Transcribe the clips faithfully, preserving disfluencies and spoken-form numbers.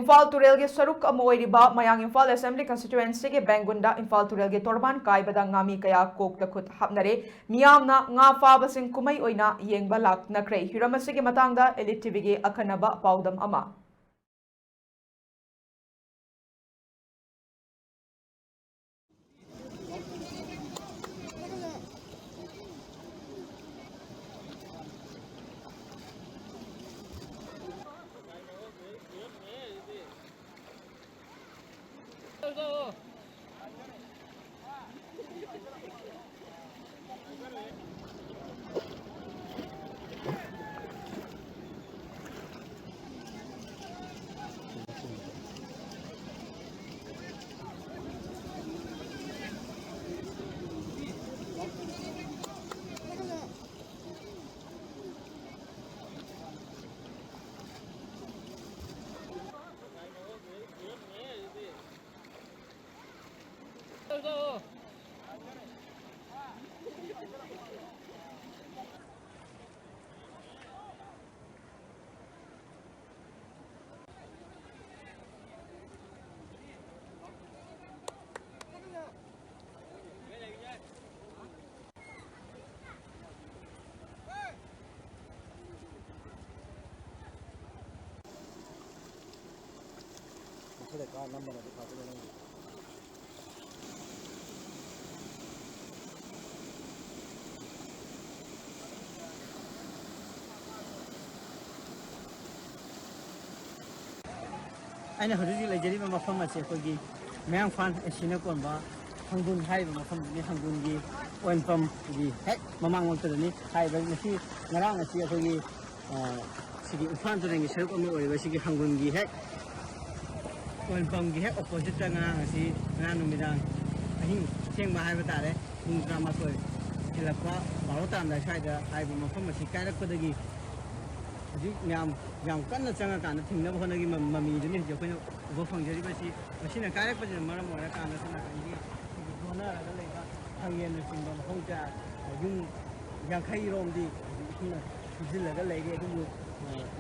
ꯏꯝꯐꯥꯜ ꯇꯨꯔꯦꯜꯒꯤ ꯁꯔꯨꯛ ꯑꯃ ꯑꯣꯏꯔꯤꯕ ꯃꯌꯥꯡ ꯏꯝꯐꯥꯜ ꯑꯦꯁꯦꯝꯕ꯭ꯂꯤ ꯀꯟꯁꯇꯤꯇ꯭ꯋꯦꯟꯁꯤꯒꯤ ꯕꯦꯡꯒꯨꯟꯗ ꯏꯝꯐꯥꯜ ꯇꯨꯔꯦꯜꯒꯤ ꯇꯣꯔꯕꯥꯟ ꯀꯥꯏꯕꯗ ꯉꯥꯃꯤ ꯀꯌꯥ ꯀꯣꯛꯇ ꯈꯨꯠ ꯍꯥꯞꯅꯔꯦ꯫ ꯃꯤꯌꯥꯝꯅ ꯉꯥ ꯐꯥꯕꯁꯤꯡ ꯀꯨꯝꯍꯩ ꯑꯣꯏꯅ ꯌꯦꯡꯕ ꯂꯥꯛꯅꯈ꯭ꯔꯦ꯫ ꯍꯤꯔꯝ ꯑꯁꯤꯒꯤ ꯃꯇꯥꯡꯗ ꯏꯂꯤꯠ ꯇꯤꯚꯤꯒꯤ ꯑꯈꯟꯅꯕ ꯄꯥꯎꯗꯝ ꯑꯃ꯫ ꯃꯈꯥꯗ ꯀꯥ ꯅꯝꯕꯅꯗꯤ ꯐꯗꯣꯏꯅꯦ ꯅꯪꯒꯤ꯫ ꯑꯩꯅ ꯍꯧꯖꯤꯛ ꯍꯧꯖꯤꯛ ꯂꯩꯖꯔꯤꯕ ꯃꯐꯝ ꯑꯁꯤ ꯑꯩꯈꯣꯏꯒꯤ ꯃꯌꯥꯡꯐꯥꯟ ꯑꯦꯁꯤꯅ ꯀꯣꯟꯕ ꯍꯪꯒꯨꯟ ꯍꯥꯏꯔꯤꯕ ꯃꯐꯝꯗꯨꯅꯤ꯫ ꯍꯪꯒꯨꯟꯒꯤ ꯑꯣꯏꯜ ꯄꯝꯒꯤ ꯍꯦꯛ ꯃꯃꯥꯡꯃꯛꯇꯗꯅꯤ꯫ ꯍꯥꯏꯔꯤꯕ ꯉꯁꯤ, ꯉꯔꯥꯡ ꯑꯁꯤ ꯑꯩꯈꯣꯏꯒꯤ, ꯑ, ꯁꯤꯒꯤ ꯏꯝꯐꯥꯜ ꯇꯨꯔꯦꯜꯒꯤ ꯁꯔꯨꯛ ꯑꯃ ꯑꯣꯏꯔꯤꯕ ꯁꯤꯒꯤ ꯍꯪꯒꯨꯟꯒꯤ ꯍꯦꯛ ꯑꯣꯏꯜ ꯄꯝꯒꯤ ꯍꯦꯛ ꯑꯣꯄꯣꯖꯤꯠꯇ ꯉꯔꯥꯡ ꯑꯁꯤ, ꯉꯔꯥꯡ ꯅꯨꯃꯤꯗꯥꯡ ꯑꯍꯤꯡ ꯊꯦꯡꯕ ꯍꯥꯏꯕ ꯇꯥꯔꯦ, ꯄꯨꯡ ꯇꯔꯥꯃꯥꯊꯣꯏ ꯍꯦꯜꯂꯛꯄ, ꯕꯥꯔꯣ ꯇꯥꯔꯝꯗꯥꯏ ꯁ꯭ꯋꯥꯏꯗ ꯍꯥꯏꯔꯤꯕ ꯃꯐꯝ ꯑꯁꯤ ꯀꯥꯏꯔꯛꯄꯗꯒꯤ ꯍꯧꯖꯤꯛ ꯃꯌꯥꯝ ꯌꯥꯝ ꯀꯟꯅ ꯆꯪꯉꯀꯥꯟꯗ ꯊꯤꯡꯅꯕ ꯍꯣꯠꯅꯈꯤ ꯃ-, ꯃꯃꯤꯗꯨꯅꯤ ꯍꯧꯖꯤꯛ ꯑꯩꯈꯣꯏꯅ ꯎꯕ ꯐꯪꯖꯔꯤꯕꯁꯤ꯫ ꯃꯁꯤꯅ ꯀꯥꯏꯔꯛꯄꯁꯤꯅ ꯃꯔꯝ ꯑꯣꯏꯔꯀꯥꯟꯗ ꯁꯣꯝ ꯅꯥꯀꯟꯒꯤ ꯑꯩꯈꯣꯏꯒꯤ ꯂꯣꯟꯅꯔꯒ ꯂꯩꯕ ꯈꯪꯉꯦꯟꯅꯆꯤꯡꯕ ꯃꯐꯝ ꯀꯌꯥ, ꯌꯨꯝ ꯌꯥꯡꯈꯩ ꯔꯣꯝꯗꯤ ꯍꯧꯖꯤꯛ ꯏꯁꯤꯡꯅ ꯊꯨꯝꯖꯤꯜꯂꯒ ꯂꯩꯔꯤ꯫ ꯑꯗꯨꯕꯨ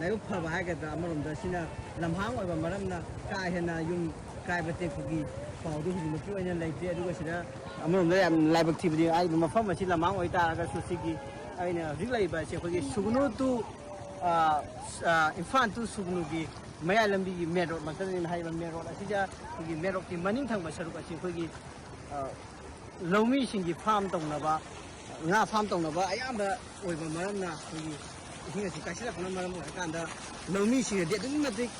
ꯂꯥꯏꯕꯛ ꯐꯕ ꯍꯥꯏꯒꯗ꯭ꯔꯥ, ꯑꯃꯔꯣꯝꯗ ꯁꯤꯅ ꯂꯝꯍꯥꯡ ꯑꯣꯏꯕ ꯃꯔꯝꯅ ꯀꯥ ꯍꯦꯟꯅ ꯌꯨꯝ ꯀꯥꯏꯕ ꯇꯦꯛꯄꯒꯤ ꯄꯥꯎꯗꯨ ꯍꯧꯖꯤꯛꯃꯛꯀꯤ ꯑꯣꯏꯅ ꯂꯩꯇꯦ꯫ ꯑꯗꯨꯒ ꯁꯤꯗ ꯑꯃꯔꯣꯝꯗ ꯌꯥꯝ ꯂꯥꯏꯕꯛ ꯊꯤꯕꯗꯤ, ꯍꯥꯏꯔꯤꯕ ꯃꯐꯝ ꯑꯁꯤ ꯂꯝꯍꯥꯡ ꯑꯣꯏꯇꯥꯔꯒꯁꯨ, ꯁꯤꯒꯤ ꯑꯩꯅ ꯍꯧꯖꯤꯛ ꯂꯩꯔꯤꯕ ꯑꯁꯤ ꯑꯩꯈꯣꯏꯒꯤ ꯁꯨꯒꯅꯨ to, ꯑ, ꯑ, ꯏꯝꯐꯥꯜ to ꯁꯨꯒꯅꯨꯒꯤ ꯃꯌꯥꯏ ꯂꯝꯕꯤꯒꯤ ꯃꯦꯟ ꯔꯣꯗ ꯃꯛꯇꯗꯅꯤ꯫ ꯍꯥꯏꯔꯤꯕ ꯃꯦꯟ ꯔꯣꯗ ꯑꯁꯤꯗ, ꯑꯩꯈꯣꯏꯒꯤ ꯃꯦꯟ ꯔꯣꯗꯀꯤ ꯃꯅꯤꯡ ꯊꯪꯕ ꯁꯔꯨꯛ ꯑꯁꯤ ꯑꯩꯈꯣꯏꯒꯤ, ꯑ, ꯂꯧꯃꯤꯁꯤꯡꯒꯤ ꯐꯥꯝ ꯇꯧꯅꯕ, ꯉꯥ ꯐꯥꯝ ꯇꯧꯅꯕ ꯑꯌꯥꯝꯕ ꯑꯣꯏꯕ ꯃꯔꯝꯅ, ꯑꯩꯈꯣꯏꯒꯤ ꯏꯁꯤꯡ ꯑꯁꯤ ꯀꯥꯏꯁꯤꯜꯂꯛꯄꯅ ꯃꯔꯝ ꯑꯣꯏꯔꯀꯥꯟꯗ ꯂꯧꯃꯤꯁꯤꯡꯅꯗꯤ ꯑꯗꯨꯛꯀꯤ ꯃꯇꯤꯛ,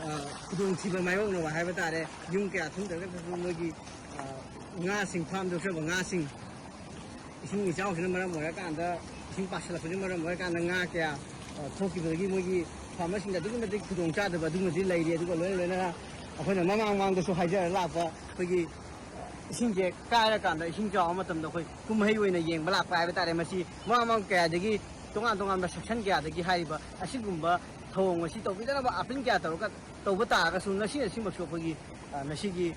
ꯑ, ꯈꯨꯗꯣꯡꯊꯤꯕ ꯃꯥꯌꯣꯛꯅꯕ ꯍꯥꯏꯕ ꯇꯥꯔꯦ꯫ ꯌꯨꯝ ꯀꯌꯥ ꯊꯨꯝꯗ꯭ꯔꯒꯁꯨ ꯃꯣꯏꯒꯤ, ꯑ, ꯉꯥꯁꯤꯡ, ꯐꯥꯝꯗ ꯌꯣꯛꯆꯕ ꯉꯥꯁꯤꯡ ꯏꯁꯤꯡ ꯏꯆꯥꯎꯁꯤꯅ ꯃꯔꯝ ꯑꯣꯏꯔꯀꯥꯟꯗ, ꯏꯁꯤꯡ ꯄꯥꯁꯤꯜꯂꯛꯄꯁꯤꯅ ꯃꯔꯝ ꯑꯣꯏꯔꯀꯥꯟꯗ ꯉꯥ ꯀꯌꯥ, ꯑ, ꯊꯣꯛꯈꯤꯕꯗꯒꯤ ꯃꯣꯏꯒꯤ ꯐꯥꯔꯃꯔꯁꯤꯡꯗ ꯑꯗꯨꯛꯀꯤ ꯃꯇꯤꯛ ꯈꯨꯗꯣꯡ ꯆꯥꯗꯕ ꯑꯗꯨꯃꯗꯤ ꯂꯩꯔꯤ꯫ ꯑꯗꯨꯒ ꯂꯣꯏꯅ ꯂꯣꯏꯅꯅ ꯑꯩꯈꯣꯏꯅ ꯃꯃꯥꯡ ꯃꯃꯥꯡꯗꯁꯨ ꯍꯥꯏꯖꯔ ꯂꯥꯛꯄ, ꯑꯩꯈꯣꯏꯒꯤ ꯏꯁꯤꯡꯁꯦ ꯀꯥꯏꯔꯀꯥꯟꯗ, ꯏꯁꯤꯡ ꯆꯥꯎꯕ ꯃꯇꯝꯗ ꯑꯩꯈꯣꯏ ꯀꯨꯝꯍꯩ ꯑꯣꯏꯅ ꯌꯦꯡꯕ ꯂꯥꯛꯄ ꯍꯥꯏꯕ ꯇꯥꯔꯦ꯫ ꯃꯁꯤ ꯃꯃꯥꯡ ꯃꯃꯥꯡ ꯀꯌꯥꯗꯒꯤ, ꯇꯣꯉꯥꯟ ꯇꯣꯉꯥꯟꯕ ꯁꯦꯛꯁꯟ ꯀꯌꯥꯗꯒꯤ ꯍꯥꯏꯔꯤꯕ ꯑꯁꯤꯒꯨꯝꯕ ꯊꯧꯑꯣꯡ ꯑꯁꯤ ꯇꯧꯕꯤꯗꯅꯕ ꯑꯥꯄꯤꯜ ꯀꯌꯥ ꯇꯧꯔꯒ ꯇꯧꯕ ꯇꯥꯔꯒꯁꯨ, ꯉꯁꯤ ꯉꯁꯤꯃꯛꯁꯨ ꯑꯩꯈꯣꯏꯒꯤ, ꯑ, ꯉꯁꯤꯒꯤ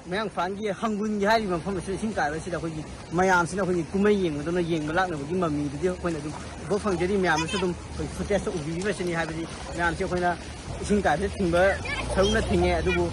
ꯃꯌꯥꯡꯐꯥꯟꯒꯤ ꯍꯪꯒꯨꯟꯒꯤ ꯍꯥꯏꯔꯤꯕ ꯃꯐꯝ ꯑꯁꯤꯗ ꯏꯁꯤꯡ ꯀꯥꯏꯕ ꯑꯁꯤꯗ ꯑꯩꯈꯣꯏꯒꯤ ꯃꯌꯥꯝꯁꯤꯅ ꯑꯩꯈꯣꯏꯒꯤ ꯀꯨꯝꯍꯩ ꯌꯦꯡꯕꯗꯧꯅ ꯌꯦꯡꯕ ꯂꯥꯛꯅꯕꯒꯤ ꯃꯃꯤꯗꯨꯗꯤ ꯑꯩꯈꯣꯏꯅ ꯑꯗꯨꯝ ꯎꯕ ꯐꯪꯖꯔꯤ꯫ ꯃꯌꯥꯝꯅꯁꯨ ꯑꯗꯨꯝ ꯑꯩꯈꯣꯏ ꯐꯨꯇꯦꯖꯇ ꯎꯕꯤꯔꯤꯕꯁꯤꯅꯤ꯫ ꯍꯥꯏꯕꯗꯤ ꯃꯌꯥꯝꯁꯦ ꯑꯩꯈꯣꯏꯅ ꯏꯁꯤꯡ ꯀꯥꯏꯕꯗ ꯊꯤꯡꯕ ꯁꯔꯨꯛꯅ ꯊꯤꯡꯉꯦ, ꯑꯗꯨꯕꯨ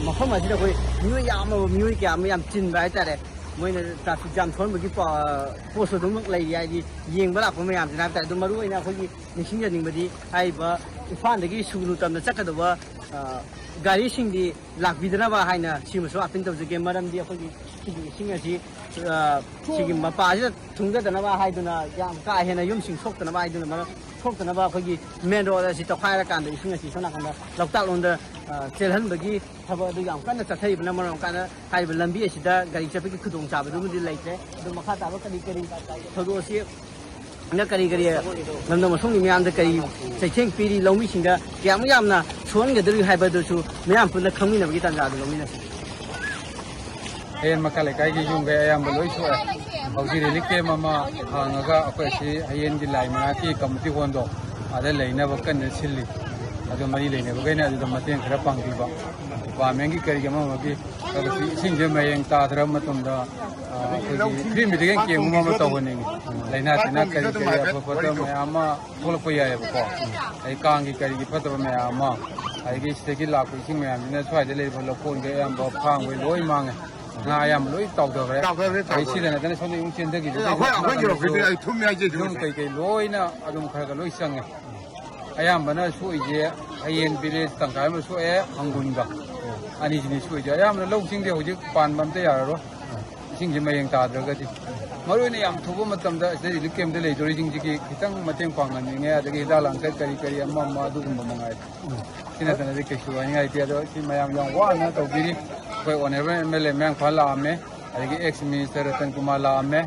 ꯃꯐꯝ ꯑꯁꯤꯗ ꯑꯩꯈꯣꯏ ꯃꯤꯑꯣꯏ ꯌꯥꯝꯃꯕ, ꯃꯤꯑꯣꯏ ꯀꯌꯥ ꯑꯃ ꯌꯥꯝ ꯆꯤꯟꯕ ꯍꯥꯏꯇꯥꯔꯦ꯫ ꯃꯣꯏꯅ ꯇ꯭ꯔꯥꯐꯤꯛ ꯖꯥꯝ ꯊꯣꯛꯍꯟꯕꯒꯤ ꯄꯣ-, ꯄꯣꯠꯁꯨ ꯑꯗꯨꯃꯛ ꯂꯩꯔꯤ꯫ ꯍꯥꯏꯗꯤ ꯌꯦꯡꯕ ꯂꯥꯛꯄ ꯃꯌꯥꯝꯁꯤꯅ ꯍꯥꯏꯕ ꯇꯥꯔꯦ꯫ ꯑꯗꯨ ꯃꯔꯨ ꯑꯣꯏꯅ ꯑꯩꯈꯣꯏꯒꯤ ꯅꯤꯡꯁꯤꯡꯖꯅꯤꯡꯕꯗꯤ, ꯍꯥꯏꯔꯤꯕ ꯏꯝꯐꯥꯜꯗꯒꯤ ꯁꯨꯒꯅꯨ ꯇꯝꯅ ꯆꯠꯀꯗꯧꯕ, ꯑ, ꯒꯥꯔꯤꯁꯤꯡꯗꯤ ꯂꯥꯛꯄꯤꯗꯅꯕ ꯍꯥꯏꯅ ꯁꯤꯃꯁꯨ ꯑꯥꯄꯤꯜ ꯇꯧꯖꯒꯦ꯫ ꯃꯔꯝꯗꯤ ꯑꯩꯈꯣꯏꯒꯤ ꯁꯤꯒꯤ ꯏꯁꯤꯡ ꯑꯁꯤ, ꯑ, ꯁꯤꯒꯤ ꯃꯄꯥꯁꯤꯗ ꯊꯨꯡꯖꯗꯅꯕ ꯍꯥꯏꯗꯨꯅ, ꯌꯥꯝ ꯀꯥ ꯍꯦꯟꯅ ꯌꯨꯝꯁꯤꯡ ꯁꯣꯛꯇꯅꯕ ꯍꯥꯏꯗꯨꯅ, ꯃꯔꯝ ꯁꯣꯛꯇꯅꯕ ꯑꯩꯈꯣꯏꯒꯤ ꯃꯦꯟ ꯔꯣꯗ ꯑꯁꯤ ꯇꯧꯈꯥꯏꯔꯀꯥꯟꯗ ꯏꯁꯤꯡ ꯑꯁꯤ ꯁꯣꯝ ꯅꯥꯀꯟꯗ ꯂꯣꯛꯇꯥꯛ ꯂꯣꯝꯗ, ꯑ, ꯆꯦꯜꯍꯟꯕꯒꯤ ꯊꯕꯛ ꯑꯗꯨ ꯌꯥꯝ ꯀꯟꯅ ꯆꯠꯊꯔꯤꯕꯅ ꯃꯔꯝ ꯑꯣꯏꯔꯀꯥꯟꯗ ꯍꯥꯏꯔꯤꯕ ꯂꯝꯕꯤ ꯑꯁꯤꯗ ꯒꯥꯔꯤ ꯆꯠꯄꯒꯤ ꯈꯨꯗꯣꯡꯆꯥꯕꯗꯨꯃꯗꯤ ꯂꯩꯇ꯭ꯔꯦ꯫ ꯑꯗꯨ ꯃꯈꯥ ꯇꯥꯕ ꯀꯔꯤ ꯀꯔꯤ ꯊꯧꯗꯣꯛ ꯑꯁꯤ ꯅ ꯀꯔꯤ ꯀꯔꯤ ꯂꯝꯗꯝ ꯑꯁꯣꯝꯒꯤ ꯃꯤꯌꯥꯝꯗ ꯀꯔꯤ ꯆꯩꯊꯦꯡ ꯄꯤꯔꯤ, ꯂꯧꯃꯤꯁꯤꯡꯗ ꯀꯌꯥꯃꯨꯛ ꯌꯥꯝꯅ ꯁꯣꯛꯍꯟꯒꯗꯧꯔꯤ ꯍꯥꯏꯕꯗꯨꯁꯨ ꯃꯤꯌꯥꯝ ꯄꯨꯟꯅ ꯈꯪꯃꯤꯟꯅꯕꯒꯤ ꯇꯥꯟꯖꯥꯗꯨ ꯂꯧꯃꯤꯟꯅꯁꯤ꯫ ꯍꯌꯦꯟ ꯃꯈꯥ ꯂꯩꯀꯥꯏꯒꯤ ꯌꯨꯝꯈꯩ ꯑꯌꯥꯝꯕ ꯂꯣꯏ ꯁꯣꯛꯑꯦ꯫ ꯍꯧꯖꯤꯛ ꯔꯤꯂꯤꯐ ꯀꯦꯝ ꯑꯃ ꯍꯥꯡꯉꯒ ꯑꯩꯈꯣꯏ ꯁꯤ ꯍꯌꯦꯟꯒꯤ ꯂꯥꯏ ꯃꯅꯥꯛꯀꯤ ꯀꯝꯃꯨꯅꯤꯇꯤ ꯍꯣꯜꯗꯣ ꯑꯗ ꯂꯩꯅꯕ ꯀꯟꯅ ꯁꯤꯜꯂꯤ꯫ ꯑꯗꯨ ꯃꯔꯤ ꯂꯩꯅꯕꯈꯩꯅ ꯑꯗꯨꯗ ꯃꯇꯦꯡ ꯈꯔ ꯄꯥꯡꯕꯤꯕ, ꯗꯤꯄꯥꯔꯠꯃꯦꯟꯒꯤ ꯀꯔꯤꯒꯤ ꯑꯃ ꯑꯃꯒꯤ ꯈꯔ ꯈꯔ ꯏꯁꯤꯡꯁꯦ ꯃꯌꯦꯡ ꯇꯥꯗ꯭ꯔꯕ ꯃꯇꯝꯗ, ꯑ, ꯑꯩꯈꯣꯏꯒꯤ ꯐ꯭ꯔꯤ ꯃꯦꯗꯤꯀꯦꯜ ꯀꯦꯝꯞ ꯑꯃ ꯇꯧꯍꯟꯅꯤꯡꯉꯤ꯫ ꯂꯥꯏꯅꯥ ꯇꯤꯟꯅꯥ ꯀꯔꯤ ꯀꯔꯤ ꯑꯐ ꯐꯠꯇꯕ ꯃꯌꯥꯝ ꯑꯃ ꯊꯣꯛꯂꯛꯄ ꯌꯥꯏꯑꯕꯀꯣ꯫ ꯑꯗꯩ ꯀꯥꯡꯒꯤ ꯀꯔꯤꯒꯤ ꯐꯠꯇꯕ ꯃꯌꯥꯝ ꯑꯃ, ꯑꯗꯒꯤ ꯁꯤꯗꯒꯤ ꯂꯥꯛꯄ ꯏꯁꯤꯡ ꯃꯌꯥꯝꯁꯤꯅ ꯁ꯭ꯋꯥꯏꯗ ꯂꯩꯔꯤꯕ ꯂꯧꯀꯣꯟꯈꯩ ꯑꯌꯥꯝꯕ ꯐꯥꯝꯈꯩ ꯂꯣꯏ ꯃꯥꯡꯉꯦ꯫ ꯉꯥ ꯑꯌꯥꯝꯕ ꯂꯣꯏ ꯇꯥꯎꯊꯈ꯭ꯔꯦ꯫ ꯇꯥꯎꯊꯈ꯭ꯔꯦ, ꯑꯗꯩ ꯇꯥꯎꯊꯈ꯭ꯔꯦ꯫ ꯁꯤꯗ ꯅꯠꯇꯅ ꯁꯣꯝꯗ ꯌꯨꯝ ꯆꯦꯟꯊꯈꯤꯕ ꯑꯩꯈꯣꯏ, ꯑꯩꯈꯣꯏ ꯌꯧꯔꯛꯄꯗꯤ ꯑꯩ ꯊꯨꯝꯃꯦ ꯍꯥꯏꯖꯩ, ꯌꯨꯝ ꯊꯨꯝꯃꯦ꯫ ꯀꯩꯀꯩ ꯂꯣꯏꯅ ꯑꯗꯨꯝ ꯈꯔ ꯈꯔ ꯂꯣꯏ ꯆꯪꯉꯦ꯫ ꯑꯌꯥꯝꯕꯅ ꯁꯣꯛꯏꯁꯦ ꯍꯌꯦꯟ ꯚꯤꯂꯦꯖ ꯇꯪꯈꯥꯏ ꯑꯃ ꯁꯣꯛꯑꯦ, ꯍꯪꯒꯨꯟꯒ ꯑꯅꯤꯁꯤꯅꯦ ꯁꯣꯛꯏꯁꯦ꯫ ꯑꯌꯥꯝꯕꯅ ꯂꯧꯁꯤꯡꯗꯤ ꯍꯧꯖꯤꯛ ꯄꯥꯟꯕ ꯑꯝꯇ ꯌꯥꯔꯔꯣꯏ, ꯏꯁꯤꯡꯁꯦ ꯃꯌꯦꯡ ꯇꯥꯗ꯭ꯔꯒꯗꯤ꯫ ꯃꯔꯨ ꯑꯣꯏꯅ ꯌꯥꯝ ꯊꯨꯕ ꯃꯇꯝꯗ ꯁꯤꯗ ꯔꯤꯂꯤꯐ ꯀꯦꯝꯞꯇ ꯂꯩꯗꯣꯔꯤꯁꯤꯡꯁꯤꯒꯤ ꯈꯤꯇꯪ ꯃꯇꯦꯡ ꯄꯥꯡꯍꯟꯅꯤꯡꯉꯦ, ꯑꯗꯒꯤ ꯍꯤꯗꯥꯛ ꯂꯥꯡꯊꯛ ꯀꯔꯤ ꯀꯔꯤ ꯑꯃ ꯑꯃ ꯑꯗꯨꯒꯨꯝꯕ ꯃꯉꯥꯏ꯫ ꯁꯤ ꯅꯠꯇꯅꯗꯤ ꯀꯩꯁꯨ ꯍꯥꯏꯅꯤꯡꯉꯥꯏ ꯂꯩꯇꯦ꯫ ꯑꯗꯣ ꯁꯤ ꯃꯌꯥꯝ ꯌꯥꯝ ꯋꯥꯅ ꯇꯧꯕꯤꯔꯤ꯫ ꯑꯩꯈꯣꯏ ꯑꯣꯅꯔꯦꯕꯜ ꯑꯦꯝ ꯑꯦꯜ ꯑꯦ ꯃꯌꯥꯡ ꯏꯝꯐꯥꯜ ꯂꯥꯛꯑꯝꯃꯦ, ꯑꯗꯒꯤ ꯑꯦꯛꯁ ꯃꯤꯅꯤꯁꯇꯔ ꯔꯇꯟ ꯀꯨꯃꯥꯔ ꯂꯥꯛꯑꯝꯃꯦ,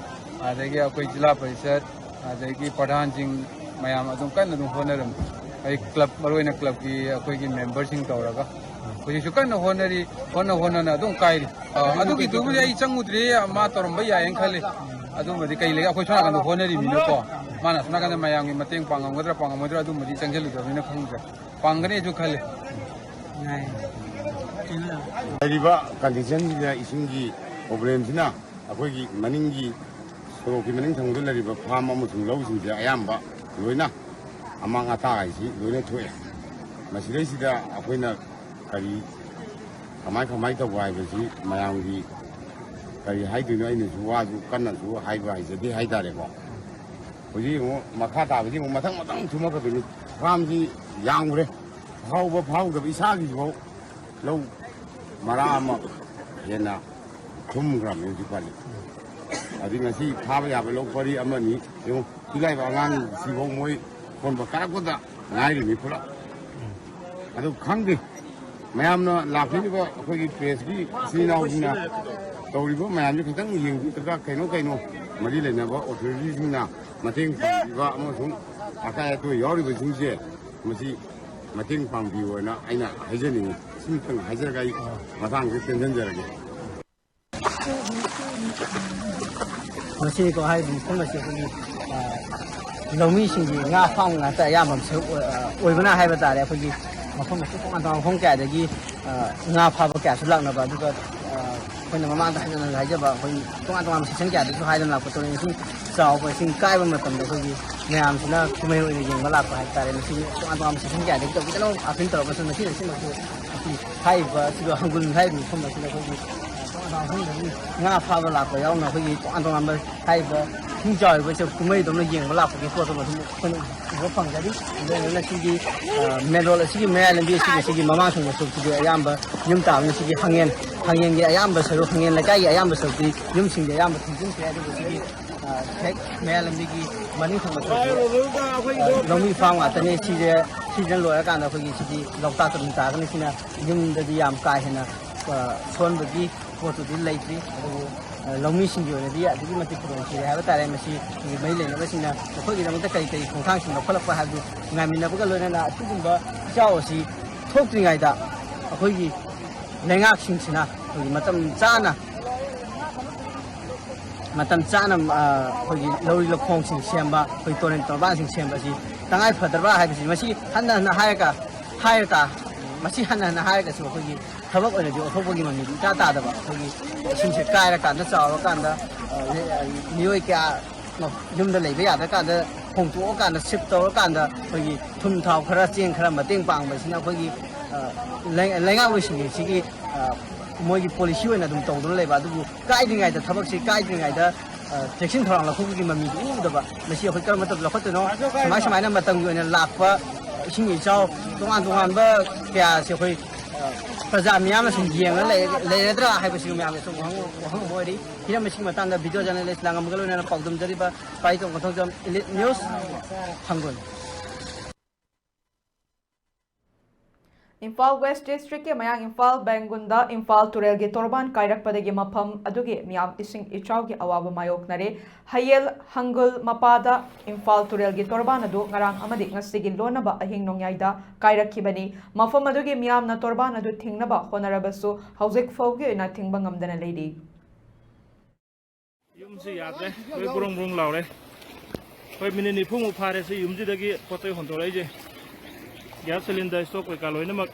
ꯑꯗꯒꯤ ꯑꯩꯈꯣꯏ ꯖꯤꯂꯥ ꯄꯔꯤꯁꯠ, ꯑꯗꯒꯤ ꯄ꯭ꯔꯙꯥꯟꯁꯤꯡ ꯃꯌꯥꯝ ꯑꯗꯨꯝ ꯀꯟꯅ ꯑꯗꯨꯝ ꯍꯣꯠꯅꯔꯝꯃꯤ꯫ ꯑꯩ ꯀ꯭ꯂꯕ, ꯃꯔꯨ ꯑꯣꯏꯅ ꯀ꯭ꯂꯕꯀꯤ ꯑꯩꯈꯣꯏꯒꯤ ꯃꯦꯝꯕꯔꯁꯤꯡ ꯇꯧꯔꯒ ꯍꯧꯖꯤꯛꯁꯨ ꯀꯟꯅ ꯍꯣꯠꯅꯔꯤ, ꯍꯣꯠꯅ ꯍꯣꯠꯅꯅ ꯑꯗꯨꯝ ꯀꯥꯏꯔꯤ꯫ ꯑ, ꯑꯗꯨꯒꯤꯗꯨꯕꯨꯗꯤ ꯑꯩ ꯆꯪꯉꯨꯗ꯭ꯔꯤ, ꯃꯥ ꯇꯧꯔꯝꯕ ꯌꯥꯏꯌꯦꯅ ꯈꯜꯂꯤ꯫ ꯑꯗꯨꯃꯗꯤ ꯀꯩ ꯂꯩ, ꯑꯩꯈꯣꯏ ꯁꯣꯝ ꯅꯥꯀꯟꯗ ꯍꯣꯠꯅꯔꯤꯕꯅꯤꯅꯀꯣ, ꯃꯥꯅ ꯑꯁꯣꯝ ꯅꯥꯀꯟꯗ ꯃꯌꯥꯝꯒꯤ ꯃꯇꯦꯡ ꯄꯥꯡꯉꯝꯒꯗ꯭ꯔꯥ ꯄꯥꯡꯉꯝꯃꯣꯏꯗ꯭ꯔꯥ ꯑꯗꯨꯃꯗꯤ ꯆꯪꯁꯤꯜꯂꯨꯗ꯭ꯔꯕꯅꯤꯅ ꯈꯪꯗ꯭ꯔꯦ꯫ ꯄꯥꯡꯒꯅꯤꯁꯨ ꯈꯜꯂꯤ꯫ ꯂꯩꯔꯤꯕ ꯀꯟꯗꯤꯁꯟꯁꯤꯗ, ꯏꯁꯤꯡꯒꯤ ꯄ꯭ꯔꯣꯕ꯭ꯂꯦꯝꯁꯤꯅ ꯑꯩꯈꯣꯏꯒꯤ ꯃꯅꯤꯡꯒꯤ, ꯁꯣꯔꯣꯛꯀꯤ ꯃꯅꯤꯡ ꯊꯪꯕꯗ ꯂꯩꯔꯤꯕ ꯐꯥꯝ ꯑꯃꯁꯨꯡ ꯂꯧꯁꯤꯡꯁꯦ ꯑꯌꯥꯝꯕ ꯂꯣꯏꯅ ꯑꯃꯥꯡ ꯑꯇꯥ ꯍꯥꯏꯁꯤ ꯂꯣꯏꯅ ꯊꯣꯛꯑꯦ꯫ ꯃꯁꯤꯗꯩꯁꯤꯗ ꯑꯩꯈꯣꯏꯅ ꯀꯔꯤ, ꯀꯃꯥꯏ ꯀꯃꯥꯏ ꯇꯧꯕ ꯍꯥꯏꯕꯁꯤ ꯃꯌꯥꯝꯒꯤ ꯀꯔꯤ ꯍꯥꯏꯗꯣꯏꯅꯣ, ꯑꯩꯅꯁꯨ ꯋꯥꯁꯨ ꯀꯟꯅꯁꯨ ꯍꯥꯏꯕ ꯍꯩꯖꯗꯦ ꯍꯥꯏꯇꯥꯔꯦꯀꯣ꯫ ꯍꯧꯖꯤꯛ ꯑꯃꯨꯛ ꯃꯈꯥ ꯇꯥꯕꯗꯤ ꯑꯃꯨꯛ ꯃꯊꯪ ꯃꯊꯪ ꯊꯨꯝꯃꯛꯀꯗꯣꯏꯅꯤ꯫ ꯐꯥꯝꯁꯤ ꯌꯥꯝꯈ꯭ꯔꯦ, ꯐꯥꯎꯕ ꯐꯥꯎꯗꯕ ꯏꯁꯥꯒꯤꯁꯤꯐꯥꯎ ꯂꯧ ꯃꯔꯥ ꯑꯃ ꯍꯦꯟꯅ ꯊꯨꯝꯈ꯭ꯔꯕꯅꯤ ꯍꯧꯖꯤꯛ ꯐꯥꯎꯗꯤ꯫ ꯑꯗꯨꯗꯤ ꯉꯁꯤ ꯐꯥꯕ ꯌꯥꯕ ꯂꯧ ꯄꯔꯤ ꯑꯃꯅꯤ ꯌꯦꯡꯉꯨ, ꯄꯤꯛꯂꯥꯏꯕ ꯑꯉꯥꯡꯁꯤꯐꯥꯎ ꯃꯣꯏ ꯍꯣꯟꯕ ꯀꯥꯔꯛꯄꯗ ꯉꯥꯏꯔꯤꯅꯤ ꯄꯨꯂꯞ꯫ ꯑꯗꯨ ꯈꯪꯗꯦ, ꯃꯌꯥꯝꯅ ꯂꯥꯛꯄꯤꯔꯤꯕ ꯑꯩꯈꯣꯏꯒꯤ ꯄ꯭ꯔꯦꯁꯀꯤ ꯏꯆꯤꯜ ꯏꯅꯥꯎꯁꯤꯡꯅ ꯇꯧꯔꯤꯕ ꯃꯌꯥꯝꯁꯦ ꯈꯤꯇꯪ ꯌꯦꯡꯕꯤꯔꯒ, ꯀꯩꯅꯣ ꯀꯩꯅꯣ ꯃꯔꯤ ꯂꯩꯅꯕ ꯑꯣꯊꯣꯔꯤꯇꯤꯁꯤꯡꯅ ꯃꯇꯦꯡ ꯄꯥꯡꯕꯤꯕ ꯑꯃꯁꯨꯡ ꯑꯀꯥꯏ ꯑꯇꯣꯏ ꯌꯥꯎꯔꯤꯕꯁꯤꯡꯁꯦ ꯃꯁꯤ ꯃꯇꯦꯡ ꯄꯥꯡꯕꯤꯌꯣꯅ ꯑꯩꯅ ꯍꯥꯏꯖꯅꯤꯡꯉꯤ꯫ ꯁꯤꯃꯇꯪ ꯍꯥꯏꯖꯔꯒ ꯑꯩ ꯃꯇꯥꯡꯁꯤꯗ ꯇꯦꯟꯁꯤꯟꯖꯔꯒꯦ꯫ ꯃꯁꯤꯀꯣ ꯍꯥꯏꯔꯤꯕ ꯃꯐꯝ ꯑꯁꯤ ꯑꯩꯈꯣꯏꯒꯤ, ꯑ, ꯂꯧꯃꯤꯁꯤꯡꯒꯤ ꯉꯥ ꯐꯥꯝ ꯉꯥꯛꯇ ꯑꯌꯥꯝꯕ ꯁꯔꯨꯛ ꯑꯣꯏ-, ꯑ, ꯑꯣꯏꯕꯅ ꯍꯥꯏꯕ ꯇꯥꯔꯦ꯫ ꯑꯩꯈꯣꯏꯒꯤ ꯃꯐꯝ ꯑꯁꯤ ꯇꯣꯉꯥꯟ ꯇꯣꯉꯥꯟꯕ ꯃꯐꯝ ꯀꯌꯥꯗꯒꯤ, ꯑ, ꯉꯥ ꯐꯥꯕ ꯀꯌꯥꯁꯨ ꯂꯥꯛꯅꯕ, ꯑꯗꯨꯒ, ꯑ, ꯑꯩꯈꯣꯏꯅ ꯃꯃꯥꯡꯗ ꯍꯟꯖꯤꯟ ꯍꯟꯖꯤꯟ ꯍꯥꯏꯖꯕ, ꯑꯩꯈꯣꯏ ꯇꯣꯉꯥꯟ ꯇꯣꯉꯥꯟꯕ ꯁꯦꯛꯁꯟ ꯀꯌꯥꯗꯒꯤꯁꯨ ꯍꯥꯏꯗꯅ ꯂꯥꯛꯄ ꯇꯨꯔꯦꯜ ꯏꯁꯤꯡ ꯆꯥꯎꯕ, ꯏꯁꯤꯡ ꯀꯥꯏꯕ ꯃꯇꯝꯗ ꯑꯩꯈꯣꯏꯒꯤ ꯃꯌꯥꯝꯁꯤꯅ ꯀꯨꯝꯍꯩ ꯑꯣꯏꯅ ꯌꯦꯡꯕ ꯂꯥꯛꯄ ꯍꯥꯏꯕ ꯇꯥꯔꯦ꯫ ꯃꯁꯤ ꯇꯣꯉꯥꯟ ꯇꯣꯉꯥꯟꯕ ꯁꯦꯛꯁꯟ ꯀꯌꯥꯗꯒꯤ ꯇꯧꯕꯤꯗꯅ ꯑꯥꯐꯤꯟ ꯇꯧꯔꯒꯁꯨ ꯃꯁꯤ ꯑꯁꯤꯃꯛꯁꯨ ꯍꯥꯏꯔꯤꯕ ꯑꯁꯤꯒ ꯍꯪꯒꯨꯜ ꯍꯥꯏꯔꯤꯕ ꯃꯐꯝ ꯑꯁꯤꯗ ꯑꯩꯈꯣꯏꯒꯤ, ꯑ, ꯇꯣꯉꯥꯟ ꯇꯣꯉꯥꯟꯕ ꯃꯐꯝꯗꯒꯤ ꯉꯥ ꯐꯥꯕ ꯂꯥꯛꯄ ꯌꯥꯎꯅ ꯑꯩꯈꯣꯏꯒꯤ ꯇꯣꯉꯥꯟ ꯇꯣꯉꯥꯟꯕ ꯍꯥꯏꯔꯤꯕ ꯏꯁꯤꯡ ꯆꯥꯎꯔꯤꯕꯁꯦ ꯀꯨꯝꯍꯩꯗꯧꯅ ꯌꯦꯡꯕ ꯂꯥꯛꯄꯒꯤ ꯄꯣꯠꯇꯣ ꯑꯗꯨꯝ ꯑꯩꯈꯣꯏꯅ ꯎꯕ ꯐꯪꯖꯔꯤ꯫ ꯑꯗꯨꯅ ꯁꯤꯒꯤ, ꯑ, ꯃꯦꯟ ꯔꯣꯗ ꯑꯁꯤꯒꯤ ꯃꯌꯥꯏ ꯂꯝꯕꯤ ꯑꯁꯤꯒꯤ, ꯁꯤꯒꯤ ꯃꯃꯥꯡ ꯊꯪꯕ ꯁꯔꯨꯛꯁꯤꯗꯤ ꯑꯌꯥꯝꯕ ꯌꯨꯝ ꯇꯥꯕꯅ ꯁꯤꯒꯤ ꯍꯪꯉꯦꯟ, ꯍꯪꯉꯦꯟꯒꯤ ꯑꯌꯥꯝꯕ ꯁꯔꯨꯛ, ꯍꯪꯉꯦꯟ ꯂꯩꯀꯥꯏꯒꯤ ꯑꯌꯥꯝꯕ ꯁꯔꯨꯛꯇꯤ ꯌꯨꯝꯁꯤꯡꯗꯤ ꯑꯌꯥꯝꯕ ꯊꯨꯝꯖꯤꯟꯈ꯭ꯔꯦ꯫ ꯑꯗꯨꯕꯨ ꯁꯤꯒꯤ, ꯑ, ꯍꯦꯛ ꯃꯌꯥꯏ ꯂꯝꯕꯤꯒꯤ ꯃꯅꯤꯡ ꯊꯪꯕ ꯁꯔꯨꯛꯁꯤ, ꯑ, ꯂꯧꯃꯤ ꯐꯥꯝ ꯉꯥꯛꯇꯅꯤ꯫ ꯁꯤꯁꯦ, ꯁꯤꯁꯤꯅ ꯂꯣꯏꯔꯀꯥꯟꯗ ꯑꯩꯈꯣꯏꯒꯤ ꯁꯤꯗꯤ ꯂꯣꯛꯇꯥꯛꯇ ꯑꯗꯨꯝ ꯇꯥꯒꯅꯤ꯫ ꯁꯤꯅ ꯌꯨꯝꯗꯗꯤ ꯌꯥꯝ ꯀꯥ ꯍꯦꯟꯅ, ꯑ, ꯁꯣꯟꯕꯒꯤ ꯄꯣꯠꯇꯨꯗꯤ ꯂꯩꯇ꯭ꯔꯤ꯫ ꯑꯗꯨꯕꯨ, ꯑ, ꯂꯧꯃꯤꯁꯤꯡꯒꯤ ꯑꯣꯏꯅꯗꯤ ꯑꯗꯨꯛꯀꯤ ꯃꯇꯤꯛ ꯈꯨꯗꯣꯡꯊꯤꯔꯦ ꯍꯥꯏꯕ ꯇꯥꯔꯦ꯫ ꯃꯁꯤ ꯑꯩꯈꯣꯏꯒꯤ ꯃꯔꯤ ꯂꯩꯅꯕꯁꯤꯡꯅ ꯃꯈꯣꯏꯒꯤꯗꯃꯛꯇ ꯀꯔꯤ ꯀꯔꯤ ꯈꯣꯡꯊꯥꯡꯁꯤꯡ ꯂꯧꯈꯠꯂꯛꯄ ꯍꯥꯏꯕꯗꯨ ꯉꯥꯏꯃꯤꯟꯅꯕꯒ ꯂꯣꯏꯅꯅ ꯑꯁꯤꯒꯨꯝꯕ ꯏꯆꯥꯎ ꯑꯁꯤ ꯊꯣꯛꯇ꯭ꯔꯤꯉꯩꯗ ꯑꯩꯈꯣꯏꯒꯤ ꯂꯩꯉꯥꯛꯁꯤꯡꯁꯤꯅ ꯑꯩꯈꯣꯏꯒꯤ ꯃꯇꯝ ꯆꯥꯅ, ꯃꯇꯝ ꯆꯥꯅ, ꯑ, ꯑꯩꯈꯣꯏꯒꯤ ꯂꯧꯔꯤ ꯂꯧꯈꯣꯡꯁꯤꯡ ꯁꯦꯝꯕ, ꯑꯩꯈꯣꯏ ꯇꯨꯔꯦꯜ ꯇꯣꯔꯕꯥꯟꯁꯤꯡ ꯁꯦꯝꯕ ꯑꯁꯤ ꯇꯉꯥꯏ ꯐꯗ꯭ꯔꯕ꯭ꯔꯥ ꯍꯥꯏꯕꯁꯤ ꯃꯁꯤ ꯍꯟꯅ ꯍꯟꯅ ꯍꯥꯏꯔꯒ, ꯍꯥꯏꯔ ꯇꯥ-, ꯃꯁꯤ ꯍꯟꯅ ꯍꯟꯅ ꯍꯥꯏꯔꯒꯁꯨ ꯑꯩꯈꯣꯏꯒꯤ ꯊꯕꯛ ꯑꯣꯏꯅꯗꯤ ꯑꯣꯟꯊꯣꯛꯄꯒꯤ ꯃꯃꯤꯗꯤ ꯏꯇꯥ ꯇꯥꯗꯕ꯫ ꯑꯩꯈꯣꯏꯒꯤ ꯏꯁꯤꯡꯁꯦ ꯀꯥꯏꯔꯀꯥꯟꯗ, ꯆꯥꯎꯔꯀꯥꯟꯗ, ꯑ, ꯃꯤꯑꯣꯏ ꯀꯌꯥ ꯌꯨꯝꯗ ꯂꯩꯕ ꯌꯥꯗ꯭ꯔꯀꯥꯟꯗ ꯍꯣꯡꯗꯣꯛꯑꯀꯥꯟꯗ, ꯁꯤꯞ ꯇꯧꯔꯀꯥꯟꯗ ꯑꯩꯈꯣꯏꯒꯤ ꯊꯨꯝ ꯊꯥꯎ ꯈꯔ, ꯆꯦꯡ ꯈꯔ ꯃꯇꯦꯡ ꯄꯥꯡꯕꯁꯤꯅ ꯑꯩꯈꯣꯏꯒꯤ, ꯑ, ꯂꯩ-, ꯂꯩꯉꯥꯛꯂꯣꯏꯁꯤꯡꯒꯤ ꯁꯤꯒꯤ, ꯑ, ꯃꯣꯏꯒꯤ ꯄꯣꯂꯤꯁꯤ ꯑꯣꯏꯅ ꯑꯗꯨꯝ ꯇꯧꯗꯨꯅ ꯂꯩꯕ꯫ ꯑꯗꯨꯕꯨ ꯀꯥꯏꯗ꯭ꯔꯤꯉꯩꯗ, ꯊꯕꯛꯁꯤ ꯀꯥꯏꯗ꯭ꯔꯤꯉꯩꯗ, ꯑ, ꯆꯦꯛꯁꯤꯟ ꯊꯧꯔꯥꯡ ꯂꯧꯈꯠꯄꯒꯤ ꯃꯃꯤꯗꯤ ꯎꯗꯕ꯫ ꯃꯁꯤ ꯑꯩꯈꯣꯏ ꯀꯔꯝꯕ ꯃꯇꯝꯗ ꯂꯧꯈꯠꯇꯣꯏꯅꯣ? ꯁꯨꯃꯥꯏ ꯁꯨꯃꯥꯏꯅ ꯃꯇꯝꯒꯤ ꯑꯣꯏꯅ ꯂꯥꯛꯄ ꯏꯁꯤꯡ ꯏꯆꯥꯎ, ꯇꯣꯉꯥꯟ ꯇꯣꯉꯥꯟꯕ ꯀꯌꯥꯁꯦ ꯑꯩꯈꯣꯏ, ꯑ, ꯄ꯭ꯔꯖꯥ ꯃꯤꯌꯥꯝꯅ ꯁꯨꯝ ꯌꯦꯡꯉ ꯂꯩ-, ꯂꯩꯔꯗ꯭ꯔꯥ ꯍꯥꯏꯕꯁꯤꯁꯨ ꯃꯌꯥꯝꯒꯤ ꯁꯨꯝ ꯋꯥꯍꯪ, ꯋꯥꯍꯪ ꯑꯃ ꯑꯣꯏꯔꯤ꯫ ꯍꯤꯔꯝ ꯑꯁꯤꯒꯤ ꯃꯇꯥꯡꯗ ꯚꯤꯗꯤꯑꯣ ꯖꯔꯅꯦꯂꯤꯁ ꯂꯥꯡꯉꯝꯒ ꯂꯣꯏꯅꯅ ꯄꯥꯎꯗꯝꯖꯔꯤꯕ ꯄꯥꯏꯇꯣꯡ Konthoujam, elite news, ꯍꯪꯒꯨꯜ꯫ Imphal west ꯗꯤꯁꯇ꯭ꯔꯤꯛꯀꯤ ꯃꯌꯥꯡ ꯏꯝꯐꯥꯜ ꯕꯦꯡꯒꯨꯟꯗ ꯏꯝꯐꯥꯜ ꯇꯨꯔꯦꯜꯒꯤ ꯇꯣꯔꯕꯥꯟ ꯀꯥꯏꯔꯛꯄꯗꯒꯤ ꯃꯐꯝ ꯑꯗꯨꯒꯤ ꯃꯤꯌꯥꯝ ꯏꯁꯤꯡ ꯏꯆꯥꯎꯒꯤ ꯑꯋꯥꯕ ꯃꯥꯌꯣꯛꯅꯔꯦ꯫ ꯍꯌꯦꯜ ꯍꯪꯒꯨꯜ ꯃꯄꯥꯗ ꯏꯝꯐꯥꯜ ꯇꯨꯔꯦꯜꯒꯤ ꯇꯣꯔꯕꯥꯟ ꯑꯗꯨ ꯉꯔꯥꯡ ꯑꯃꯗꯤ ꯉꯁꯤꯒꯤ ꯂꯣꯟꯅꯕ ꯑꯍꯤꯡ ꯅꯣꯡꯌꯥꯏꯗ ꯀꯥꯏꯔꯛꯈꯤꯕꯅꯤ꯫ ꯃꯐꯝ ꯑꯗꯨꯒꯤ ꯃꯤꯌꯥꯝꯅ ꯇꯣꯔꯕꯥꯟ ꯑꯗꯨ ꯊꯤꯡꯅꯕ ꯍꯣꯠꯅꯔꯕꯁꯨ ꯍꯧꯖꯤꯛ ꯐꯥꯎꯒꯤ ꯑꯣꯏꯅ ꯊꯤꯡꯕ ꯉꯝꯗꯅ ꯂꯩꯔꯤ꯫ ꯌꯨꯝꯁꯤ ꯌꯥꯗ꯭ꯔꯦ, ꯂꯣꯏ ꯕ꯭ꯔꯨꯡ ꯕ꯭ꯔꯨꯡ ꯂꯥꯎꯔꯦ꯫ ꯑꯩꯈꯣꯏ ꯃꯤꯅꯤꯠ ꯅꯤꯐꯨꯃꯨꯛ ꯐꯥꯔꯦ ꯁꯤ ꯌꯨꯝꯁꯤꯗꯒꯤ ꯄꯣꯠ ꯆꯩ ꯍꯣꯟꯗꯣꯔꯛꯏꯁꯦ꯫ ꯒ꯭ꯌꯥꯁ ꯁꯤꯂꯤꯟꯗꯔ, ꯏꯁꯇꯣꯞ ꯀꯩꯀꯥ ꯂꯣꯏꯅꯃꯛ